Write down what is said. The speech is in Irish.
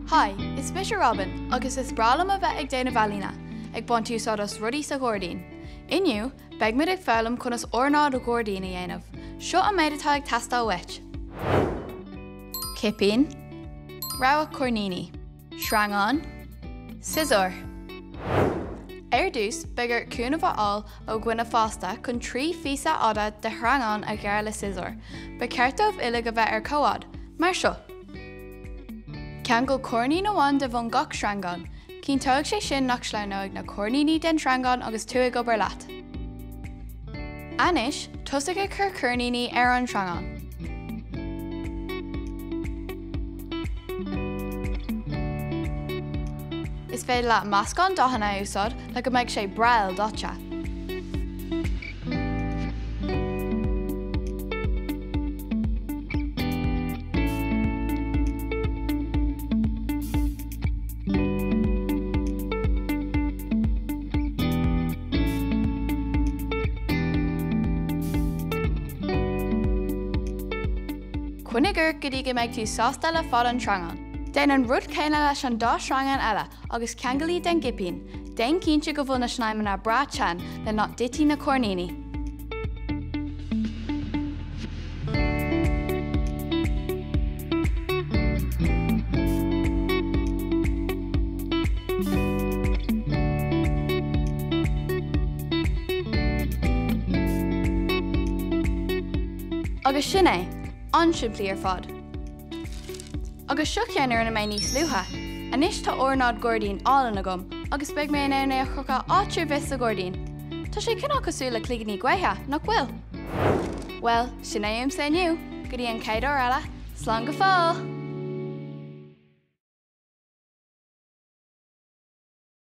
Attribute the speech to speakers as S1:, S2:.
S1: Hi, is mise Robin agus is breá liom a bheith ag déanamh ealaíne, ag baint úsáid as rudaí sa ghairdín. Inniu, beidh muid ag foghlaim conas ornáid ghairdín a dhéanamh. Seo an méid atá ag teastáil uait. Cipín, Rogha coirníní, Sreangán, Siosúr. Ar dtús, beidh ort cúnamh a fháil ó dhuine fásta chun 3 phíosa fhada de shreangán a ghearradh le siosúr. Ba cheart dóibh uilig a bheith ar comhfhad, mar seo. Ceangail coirnín amháin de bhun gach sreangán. Cinnteoidh sé sin nach sleamhnóidh na coirníní den sreangán agus tú ag obair leat. Anois, tosaigh ag cur coirníní ar an sreangán. Is féidir leat meascán dathanna a úsáid le go mbeidh sé breá ildaite. Coinnigh ort go dtí go mbeidh tú sásta le fad an tsreangáin. Déan an rud céanna leis an dá shreangán eile agus ceangail iad den gcipín. Déan cinnte go bhfuil na snaidhmeanna breá teann le nach dtitfidh na coirníní. Agus sin é! An-simplí ar fad. Agus seo ceann a rinne mé níos luaithe. Anois tá ornáid gairdín álainn agam agus beidh mé in ann é a chrochadh áit ar bith sa ghairdín. Tá sé cineál cosúil le cloigíní gaoithe, nach bhfuil? Bhuel, sin é uaimse inniu. Go dtí an chéad uair eile, slán go fóill!